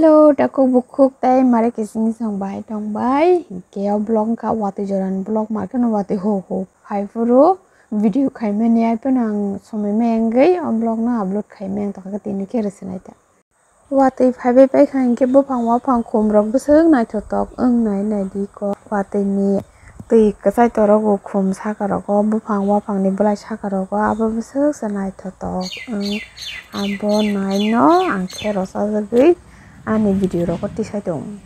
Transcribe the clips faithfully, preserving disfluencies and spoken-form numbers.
Hello, takhuk bukhuk tei mare kising song bai tong bai. Hinkhe o vlog wngkha watwi jorani vlog, ma kheno watwi ho ho. Hai phuru video khaimani, ai phano ang somoi ma wngwi o vlog no upload khaimani, ang tongkha tini khe rwchwnai ta. Watwi phaibai paikha hinkhe buphang waphang khum rok bwswk naithotok wngnai, naidi kok. Watwini twi kwchai torogo khum saka rogo, buphang waphangni bwlai saka rogo, abo bwswk se naithotok wng. Abo naino ang khe rwchajagwi ani video rogo tisai tong.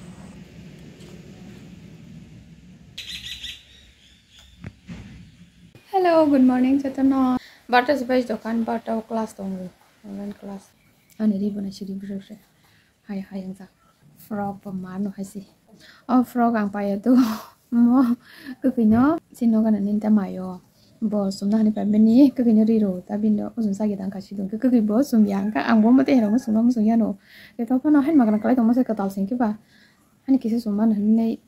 Hello, good morning jotono. Barta se bai dokan, barta o class tongo, online class. Ani ri bana siri bwswk se. Hai hai ang jak. Frog bo mano hai se. O frog ang paiya do. Mo kwkwi no sino gana ninta mayo. Bo sumna hani pai bini kwkwi no riro ta bini do ujung sagi dang kasi dong. Kwkwi bo sumya ang ka ang bo mate herong sumna musung yano. Ke to phano hai magana kalai tong masa kwtal sing kiba. Hani kisa summa hinwi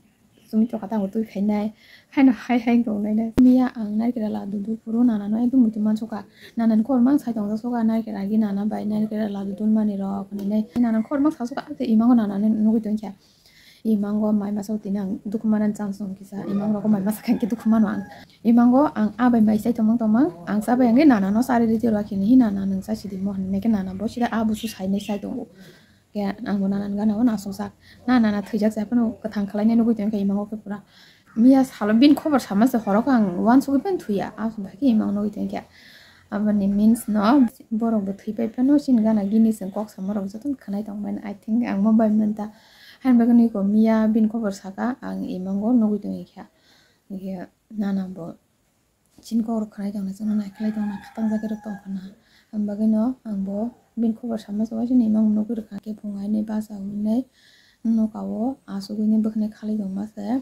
sumi toka tango twi khainai. Haino hai hai tongnai nai. Miya ang narikra la dudu phuru nana no ekdum muitu mansuka. Nana ni khor mang sai tong suka narikra gi nana bai narikra la dudu mani rok hinwi nai. Nana khor mang sa suka ate imango nana ni nugui tong kha. Imango mai masa tini ang dukhu mana chance tong kisa. Imang rok mai masa khan khe dukhu mano ang. Imango ang abai mai sai tongmang tongmang ang sabai ang nana no sari riti rwa khini hi nana nung sa sidi mo hinwi nai khe nana bo sida abusu sai nai sai tongo. Khe ang bo nana ni gana o nasogjak. Na, nana thwijak se, haphano kwthang khlainai nugui tongkha imango khe pura. Miya salo bini khobor sama se horo khe ang uansugui phano thwiya. Aswk bai khe imang nugui tongkha. Aboni means no borok bo thwi pai phano chini gana gini chwng kok sama rok jotono khwnai tongmani. I think ang mo bai manta. Haino bagwi niko miya bini khobor saka ang imango nugui tongkha. Hinkhe nana bo. Chini kok rok khwnai tongna, chwngno naikhlai tongna, khatang jagwi rok tong khna. Ang bagwino ang bo bini khobor sama se waisa ni imang nugwi rwkha, khe phungo haino basa hwnwi nokao asugwi bwkhwnai khalai tongma se.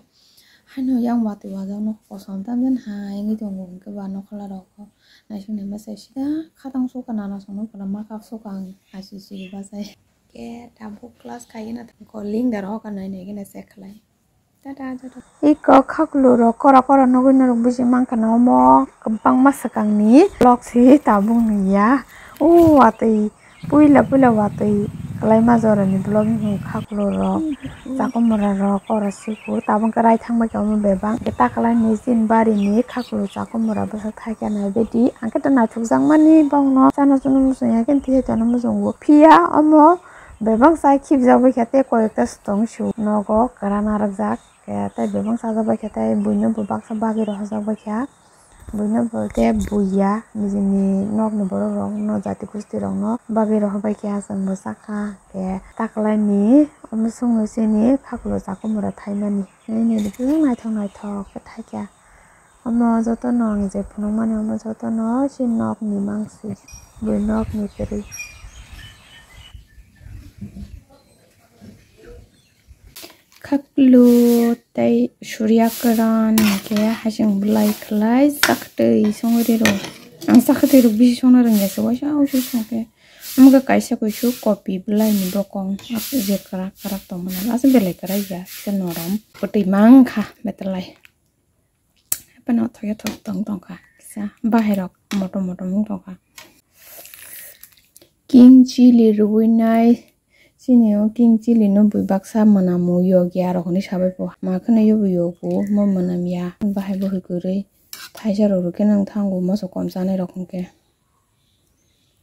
Haino yang watwi wajak nok kosom tamjani hai wngwi tongo, hwnkhe ba nokhola rok naising naima se sida khatang sukha nana songno pura makap sukha ang aisi siri bachai. Khe tabuk class khaigena thangkho link da rok nainai gena check khlai. Iko khaklu rok kora kora nugwi norok buji mankha na omo kwbangma swkangni vlog se tabuk nungya. O watwi puila puila watwi kwlaima jorani vlog wngkha khaklu rok chakomora rok kora siku tabuk khe raithang bai khe omo bebak khe taklaini chini barini khaklu chakomora bwswk thaikhe naibaidi ang khe ta naithokjakmani bongno chana chana muchungya khe twi hai tongna muchungo phiya omo. Bebak chai khibijak bai khe tei koi ekta se tong su nogo kwran narwkjak khe tei bebak chajak bai khe tei buino bo baksa bagwi rohorjak bai khe buino bo tei buya nijini nokni borok rok no jati gosti rok no bagwi rohor bai khe aswk bo chakha khe taklaini omo chwngno chini khaklo chakomora thaimani nini naithok naithok khe thaikha. Omo jotono ang je phunukmani omo jotono se nokni mangsi, bui nokni kwrwi. Khaklu tei surya kwran hwnkhe hasing bwlai khlai chaktwi songwi rw. Ang chaktwi rok bisi songna rwngya se waisa waisa songkhe. Omo khe kaisa kuisu kopi bwlaini bokong je kwrak kwrak tongmani aswk belai kwrak ya kisa norom kwtwi mankha betwlai. Haphano thok ya thok tong tongkha kisa bahai rok motom motom wng tongkha. King chili rwui nai chini o king chili no bui baksa mwnamu yok ya rok hinui sabai po ma kheno yobo yok o mo mwnam ya bahai bo hwnkhe kwrwi thaisa rok rwkhe nang thango moso kom chanai rok hwnkhe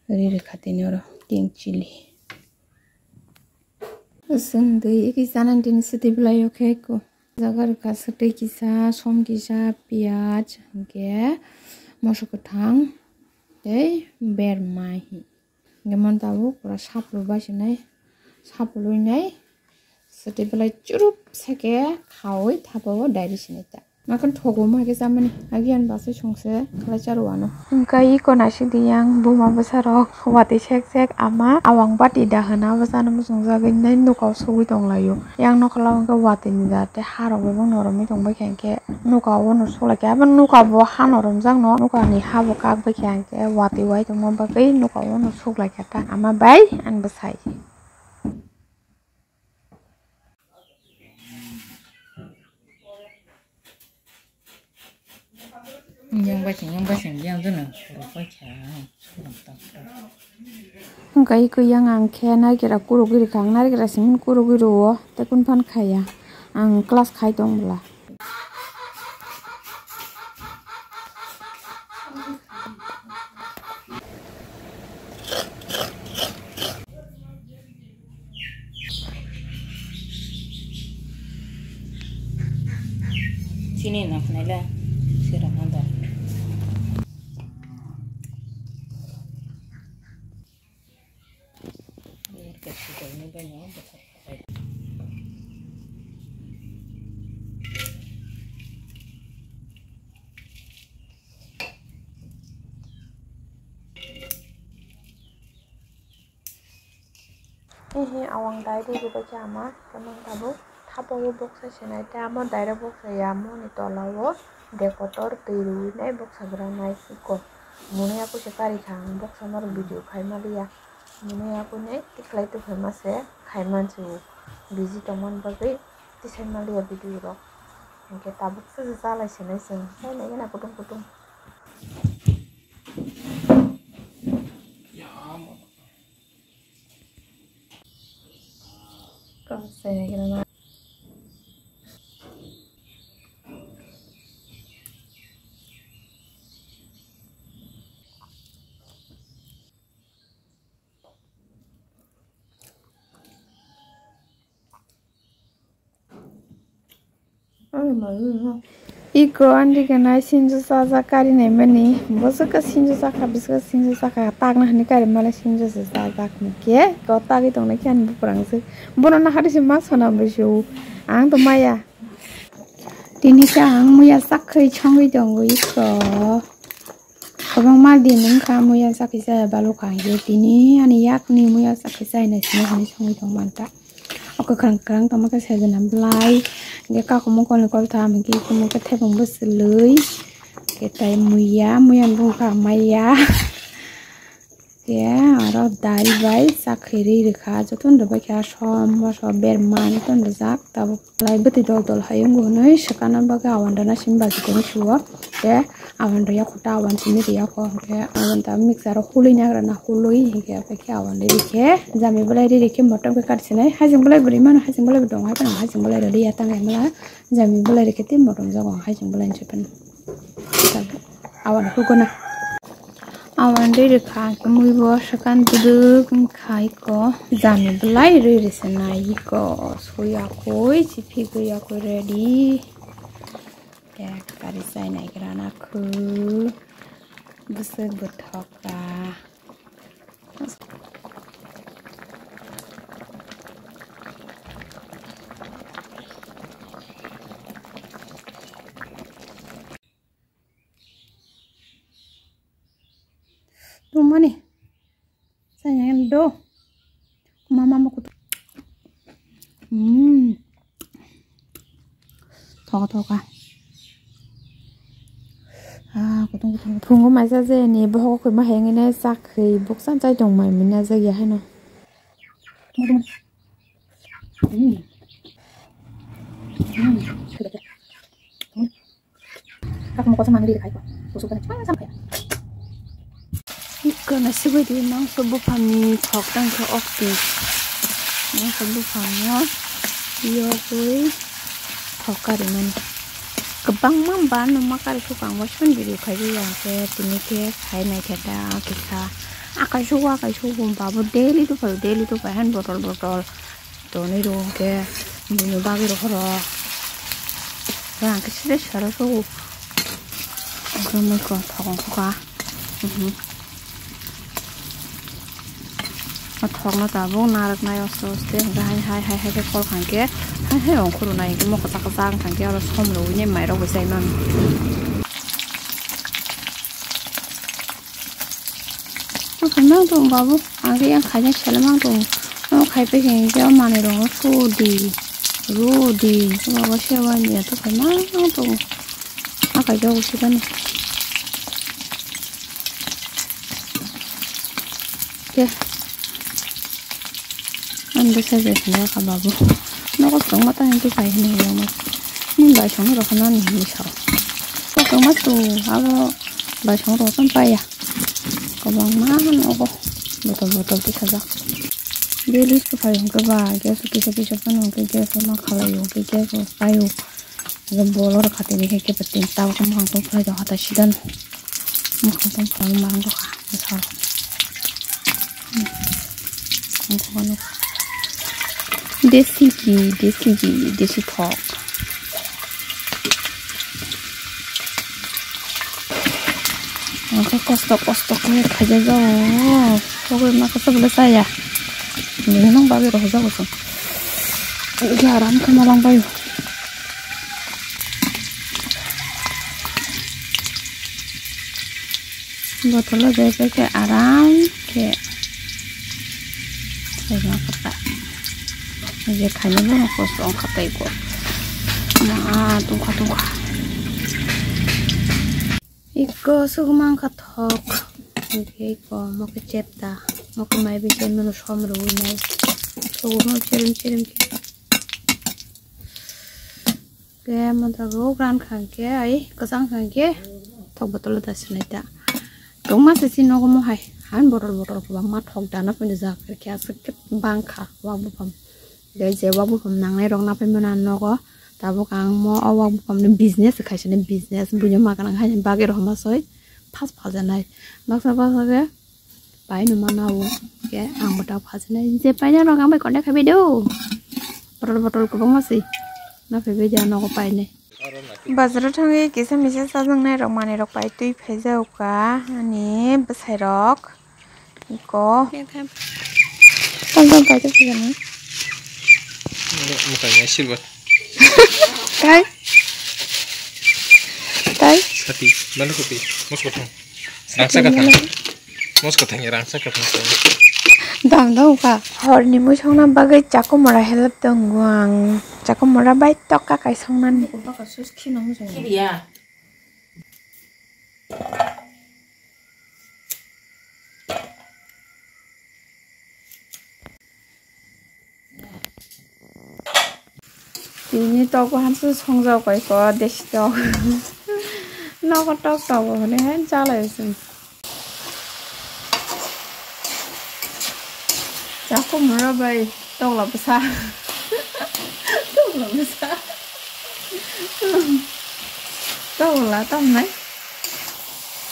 ri rwkha tini oro king chili. Chwng dui eki chanani tini swtwi bwlaio khe ko. Jaga rwkha swtwi kisa, som kisa, piyaj, hinkhe moso kwthang tei berma hi. Hinkhe mani tabuk pura saplu baisinai, sapluinai swtwi bwlai churup sake khaui thapao dairi sinai ta. Makhan thogo ma khe chamani, agiyan bwsai songse khlai charo ano. Hwnkhe iko naisik di yang buma bwsa rok watwi sek sek ama awang bati da hwna bwsano muchungjagwi nai nukao sugwi tonglaio. Yang nokhola hwnkhe watwi ni da tei ha rok bo noromwi tongbaikha hwnkhe nuka o no suklaikha, abo nuka bo ha noromjakno, nuka ni ha bo kakbaikha hwnkhe watwi uaitongma bagwi nuka o no suklaikha ta ama bai ani bwsai. Yang bai sing, yang bai sing, yang jono, pura bai kha, pura tak tak. Wngkha iko yang ang khe narikra kurugwi rwkha, ang narikra simi kurugwi rwo, tei kunu phano khaya, ang class khai tong bwla. Chini no khwnai le sirok no da. Ehe, awang dai rwgwi bai khe ama, tei mang tabuk thapogo boksa se nai, tei amo direct boksa ya, amo ni tola o de kotor twi rwi nai boksa gra nai iko. Mwnwi ya khe se kari kha ang, boksa no video khai ma liya. Mwnwi ya khe nai tikhlai tongkha ma se khai man se o, busy tong man bagwi tisai ma liya video rok. Hinkhe tabuk se chalai se nai chwng, sai nai gana kutung kutung. Iko andike nai sinjo chajak kari naimani, bwswk khe sinjo chakha, bwswk khe sinjo chakha, takna hwnwi kari male sinjo se chajak hinkhe, iko tagwi tongnai khe ani buphang se, bono naharwi se ma sona bwsio, ang tong maya. Tini khe ang muya chakhwi songwi tongo iko. Kwbangma din wngkha muya chakhwi chaya balukha hinkhe tini ani yakni muya chakhwi chaina simi hinwi songwi tongmanta. O kwkhwrang kwkhwrang tongma khe sajana bwlai, hinkhe kakumung kolni koltham, hinkhe kumung khe thaiphung bwswlwi, hinkhe tai muya, muya ni bumung kha maya. Hinkhe aro dal bai chakhwi rwi rwkha, jotono rwbaikha som moso berma jotono rwjak, tabuk lai bwtwi dol dol hai wngo hwnwi swkang bagwi awan rwna simi bachikhe suo. Hinkhe awan rwya kho ta, awan simi rwya kho, hinkhe awan ta mixer o hulwi nagra na hulwi, hinkhe aphai khe awan rwi rwkhe jami bwlai rwi rwkhe motom khe kari sinai, hajing bwlai bo rwi mano, hajing bwlai bo tongo, hai phano hajing bwlai rw liya tang emla, jami bwlai rwkhe tei motom jago ang hajing bwlai ni se phano. Awan hugo na. Awan rwi rwkha, hinkhe mui bo swkang duduk wngkha iko, jami bwlai rwi rwse nai iko, suya khui, chiphi gwi ya khui ready. Kari chai naigra na khu bwswk bwthok ka. Tungmani. Sayang do. Mama mo kutu. Hmm. Thoka thoka. Ah, kutung kutung. Thungo maisa je ni bohok koi ma hengene sak khei buksan chai tong mai mina jagya hano. Hmm. Hmm. Kakung mokol sama ngi khai ko. Kusuk kan chang chang khai. Ikko na sibai di mangso buphangni thok tang khe okti. Mangso buphangno yogwi thok kari mani. Kwbangma ba no ma kari sukang bo son video khai di yang khe tini khe khai nai khe da kisa. Akai sugo akai sugo ba bo daily to phai daily to phai han botol botol. Tonwi rw hwnkhe buino bagwi rw phoro. Hwnkhe ang khe side side o sugo. Hwnkhe muikwthwng thok wngkha. Mhm. O thokno tabuk narwknai aste aste hwnkhe hai hai hai hai khe kol kha hwnkhe hai hai ongkhornai hwnkhe mokol chaksa chak wngkha hwnkhe oro som rwui nai mairok bo chai mano. Tongthok nang tong babu, ang khe yang khaina sele mang tong. Ang khai pe khe yang khe manwi rok no sudi, rudi, baba se wani ya tongthok nang tong. Ang khai jago sikani. Khe. Ang bwsa je swngjak kha babu. Nogo chwng ma ta hwn khe pai hwnwi hwnwi omo. Nini bai songno rw phano ani hinwi sao. Tok Tongma tu abo bai song rok tong paya. Kwbangma nogo botol botol tisajak. Daily se phai hwnkhe ba gas kisa kisa phano hwnkhe gas no khalai o hwnkhe gas o paio. Hwnkhe bolo rok khatini khe kepetin tabuk mukhang tong phlai jao hatai sidano. Mukhang tong phlai mang rok ha bwsao. Desi ghi, desi ghi, desi thok. Ang khe kosto kosto khe khaijak jago. Sogwi ma khe bwlai chaya. Nini nang bagwi rw jago chwng. Khe aram khe ma lang baio. Botolo jai pai khe aram khe. Khaima khe ta. Je khaima bono kosto wng kha tei bo. Ma tungkha tungkha. Iko suguma wngkha thok. Hwnkhe iko mo khe chepta. Mo khe mai bai chepmano som rwui nai. Suguma cherem cherem khe. Khe moda rok ran kha khe ai kwchang kha khe thok botolo da sinai ta. Tongma se si nogo mo hai. Han botol botol kwbangma thok dana phano jak khe aswk khe bang kha wak buphang. Tei je wak buphang nangnai rok naphai mano ang nogo. Tabuk ang mo o wak buphang ni business khaisani business buino ma kanang hai bagwi rok ma soi phas phajanai. Baksa baksa khe Paino mana o. Khe ang bo tak phajinai. Je paina rok ang bai contact khai bai do. Botol botol kwbangma se. Na phai bai dia nogo painai. Bazar o thangwi kisa misa chajaknai rok manwi rok pai twi phai jago ka ani bwsai rok. Iko. Tang tang pai twi phai jago. Mukai ya silver. Tai. Tai. Sati, mana kopi? Mos kotong. Rangsa kathang. Mos kathang ya rangsa kathang. Dam dam ka. Horni muisongna bagwi chakumara help tongo ang. Chakumara bai tokka kaisongnani. Kibiya. Tini tok bahan se songjak bai ko desi tok. Nogo tok tok bo hwnwi hai chalai se. Chakhumra bai tokla bwsa. Tokla bwsa. Tokla tamnai.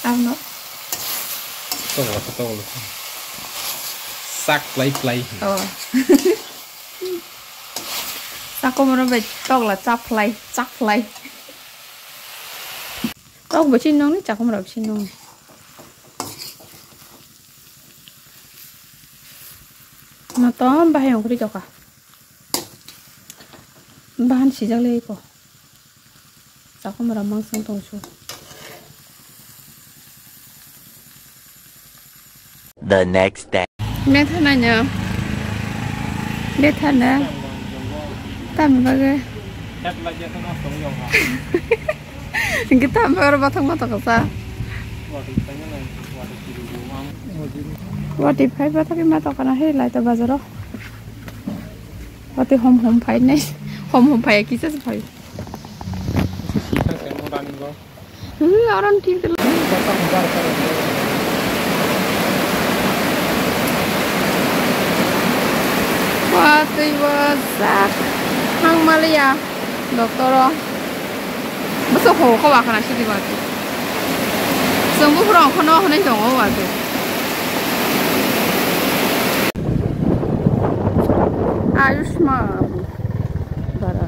Tamno. Tokla tokla. Sak plai plai. Oh. Chakhumra bai tokla chaphlai, chaphlai. Tok bo chin nong ni, chakhumra bo chin nong ni. Ma to bahai ongkri toka. Bahan sijak le ko. Chakhumra mangsong tong su. The next day. Betha naino. Betha na. Tam bagwi. Hingke tam bagwi bathang ma toksa. Wati phai bathang ma tokana he lai ta bazaro. Wati hom hom phai nai. Hom hom phai kisa se phai. Ui, aron thik dilo. Wa twi wa sak. Thang maliya. Doctor o. Bwswk ho kha wa khana sidi wa twi. Chwng buphuru ongkhono hwnwi tongo wa twi. Ayushman. Bara.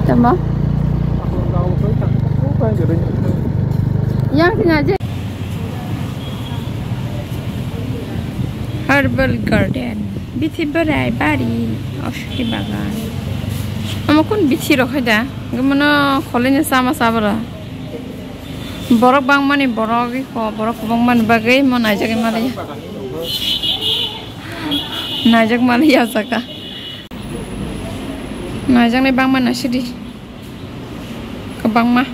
Tama? Yang tinggal aja. Herbal garden. Bithi berai bari. Oshki bagan. Ama kun bithi rok hai da. Gimana kholini sama sabra. Borok bangmani borok iko borok kwbangmani bagwi mo naijagwi maliya. Naijak maliya o jaga. Naijaknai bangma naisidi. Kwbangma.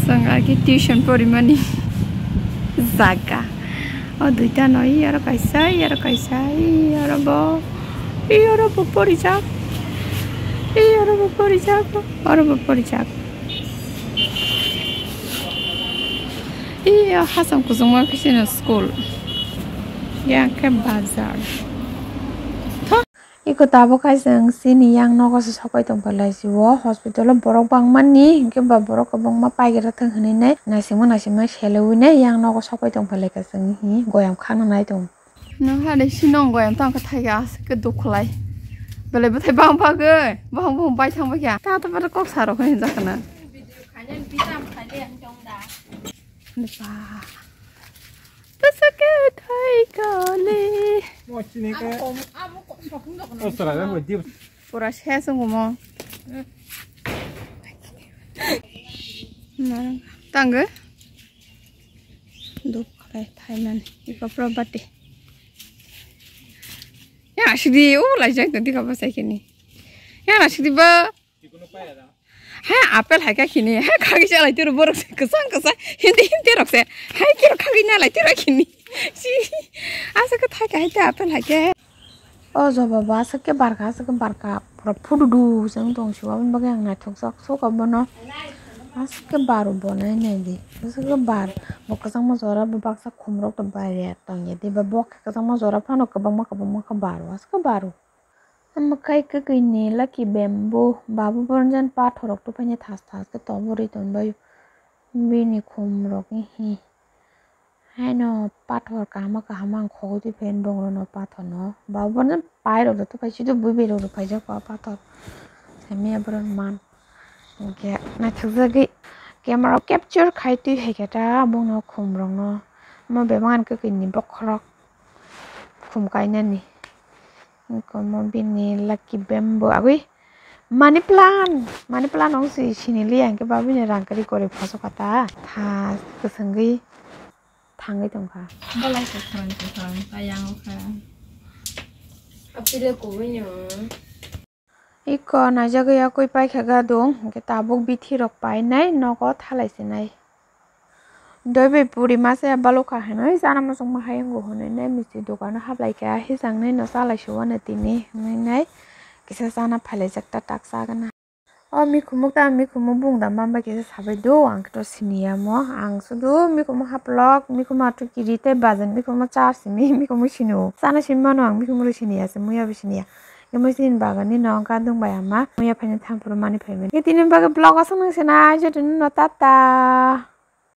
Chwng agi tuition porimani jaga. O duita no, i aro kaisa, i aro kaisa, i aro bo, i aro bo porijak. Ei, oro bo porijak, oro bo porijak. Ei, o hasam kuchukma khe chini school. Yang khe bazar. Tho. Iko tabuk hai chwng chini yang nogo se sopai tong phalai si o hospital o borok bangmani, hinkhe ba borok kwbangma paigra thwng hinui nai naisingma naisingma selewui nai yang nogo sopai tong phalai ka chwng hi goyam khana nai tongo. Nang ha de sinong goyam tang kha thai ga aswk khe dukhlai. Belai bwthai bang bagwi, bang bang bai thang bai kha. Ta ta bar kok sa rok hin jakna. Ba. Ta sa khe thai ga le. Mo chini khe. Abo kok sok hin jakna. O sara ga mo di. Pura ses wngmo. Tangwi. Duk khlai thaiman iko property. Ya sidi o laijak tong dikha bwsai kini. Ya sidi ba. Ha apple hai kha kini. Ha khagi chalai tiro borok se kwchang kwchang. Hindi hindi rok se. Hai kiro khagi na lai tiro kini. Si. Asa ka thai ka hai ta apple hai khe. O joba bo aswk khe barkha, aswk khe barkha, pura phududu se wng tong se, aboni bagwi ang naithokjak sok abono. Aswk khe baru bo nai nai di, aswk khe bar bo kwchangma jora bo baksa khumrok to bai ya tong ya di ba, bo khe kwchangma jora phano kwbangma kwbangma khe baru, aswk khe baru. Mwkhai kwkwi ni lucky bamboo, babu borjani pathor rok to phai thas thas khe tobori tong bai bini khumrok hi. Haino pathor kaham kaham ang khogwi twi phaiyani bongorokno pathorno. Ba bono pairok joto phai sido bui berok rok phaijak o pathor. Simi aborok man. Hinkhe naithokjagwi camera capture khai twi hai khe ta bongno khumrokno. Omo bebak ani kwkwi ni bokhorok khum kainani. Wngkha omo bini lucky bamboo agwi money plant, money plant wng si sini liya hinkhe ba bini rang kwrwi kwrwi phoso kha ta tha kwchwngwi thangwi tongkha. Bolai kwkhwrang kwkhwrang ta yang wngkha. Apile kubui no. Iko naijagwi yakwi paikha gadung hinkhe tabuk bithi rok painai nogo thalai sinai. Doi bai puri masa ya balokha hinwi chana muchungma hai wngo hinwi nai misti dukano hablai kha, hichang nai no chalai si uanw tini hinwi nai kisa chana phailaijak ta tak chagwna. O mikhumuk ta mikhumuk bung da man bai kisa sabai do, ang khe to sini ya mo, ang sudu mikhumuk haplok, mikhumuk atwkiri tei bajan mikhumuk char simi mikhumuk sini o. Chana simi mano ang mikhumuk rok sini ya se, muya bo sini ya. Khe muiya sini bagani no gadung bai ama muya phaina thang phuru mani phaimani. Khe tini bagwi vlog aswk nang sinai, joto no tata.